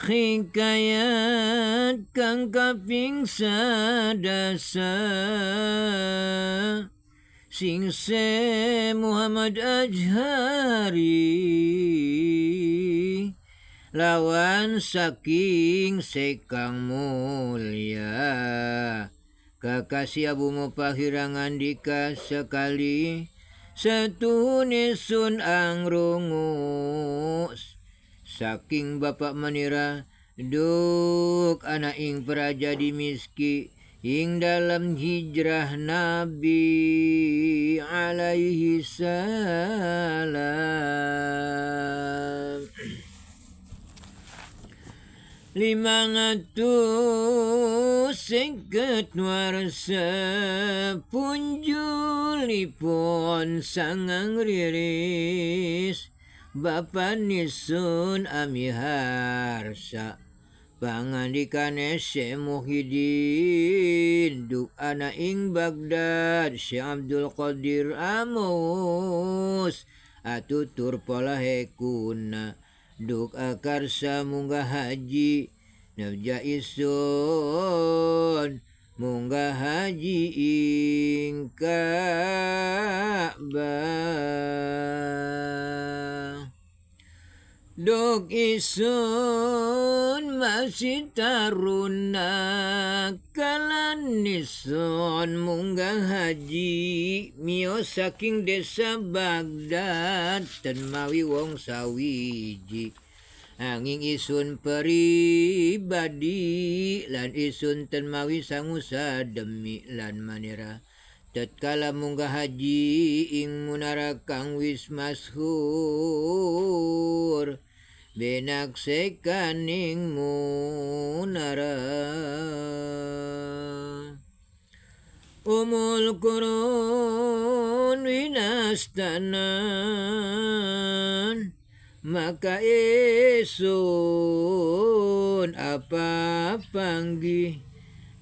Hikayat kang kaping sadasa sing se Muhammad Azhari lawan saking sekang mulia kakasih Abu Mufahir ngandika sekali setuhune sun angrungu saking bapak manira duk ana ing praja di miski ing dalam hijrah Nabi alaihi salam. 550 warsa punjulipun sangang riris bapak nisun amiharsa pangandikane Syekh Muhyiddin duk ana ing Baghdad Syekh Abdul Qadir Amos atutur polahe kuna duk akarsa munggah haji nerja isun munggah haji ing Ka'bah. Duk isun masih taruna kalan isun munggah haji miyos saking desa Baghdad ten mawi wong sawiji angin isun pribadi lan isun ten mawi sangu sademi lan manira tatkala munggah haji ing munara kang wis masyhur benaksekaning munara. Umul kurun winastanan maka isun apa panggih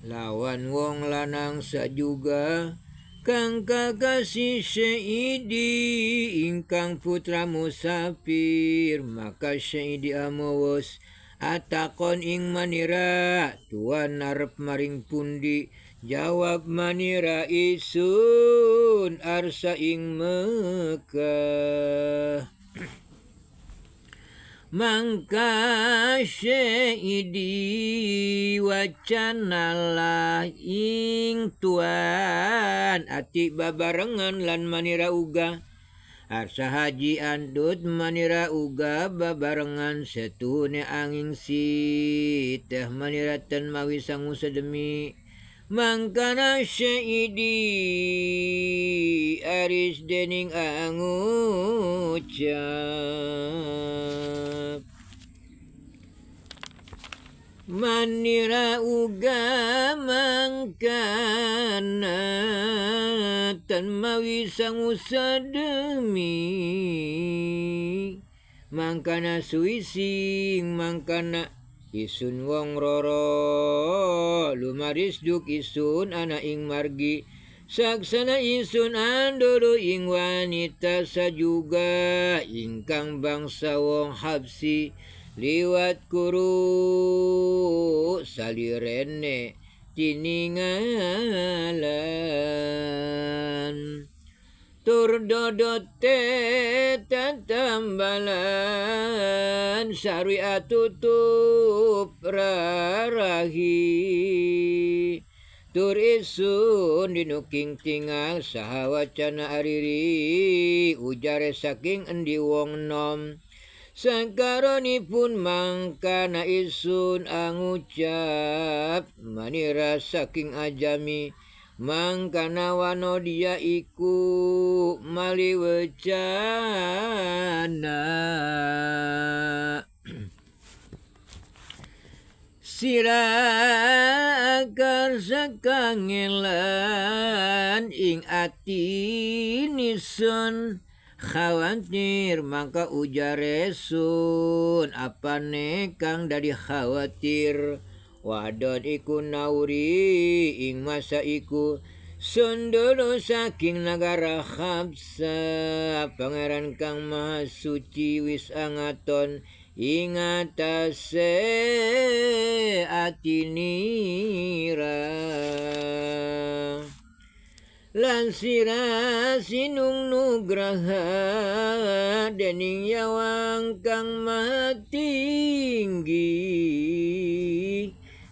lawan wong lanang sajuga kang kakasih Syaidi ingkang putra musafir maka Syaidi amawos atakon ing manira tuan arep maring pundi jawab manira isun arsa ing Mekah. Mangka Syaidi wacanalah ing tuan ati babarengan lan manira uga arsa haji andut manira uga babarengan setune angin si teh manira ten mawi sangu sedemi mangkana Syaidi aris dening angucap manira uga mangkana tan mawi sangu sademi mangkana suising mangkana isun wong roro lumaris duk isun ana ing margi saksana isun andoro ing wanita sajuga ingkang bangsa wong Habsi liwat kuru salirene tiningalan tur dodote tatambalan sarwi atutup rarahi tur isun dinuking tingal saha wacana ariri ujare saking endi wong nom sangkaronipun mangkana isun angucap manira saking ajami mangkana wanodia iku mali wecana. Sira karsa kangelan ing ati nisun khawatir mangka ujare sun apane kang dadi khawatir wadon iku nauri ing masa iku sundolo saking nagara Habsa pangeran kang maha suci wis angaton ing atase atinira. Lan sira sinung nugraha dening yawang kang maha tinggi,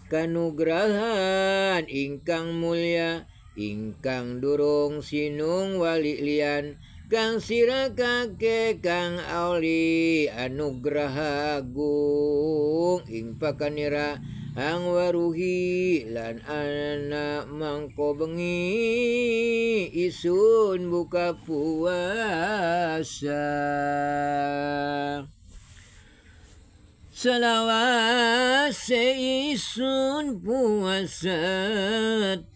kanugrahan ingkang mulya ingkang durung sinung wali liyan kang sirakake kang auli anugraha agung ing pakanira ang waruhi lan anak mangko bengi isun buka puasa. Selawase isun puasa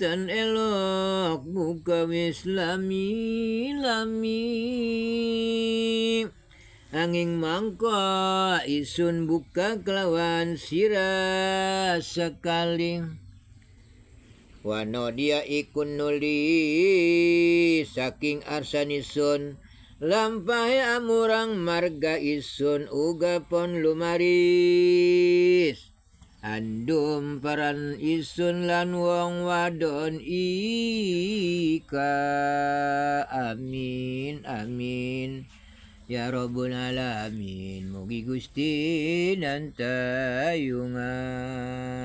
tan elok buka wis lami-lami, angin mangko isun buka kelawan sira sekali. Wano dia ikun nulis saking arsanisun lampahe amurang marga isun uga pon lumaris. Andum paran isun lan wong wadon ika. Amin amin ya Rabbul alamin. Mugi Gusti nantayungan.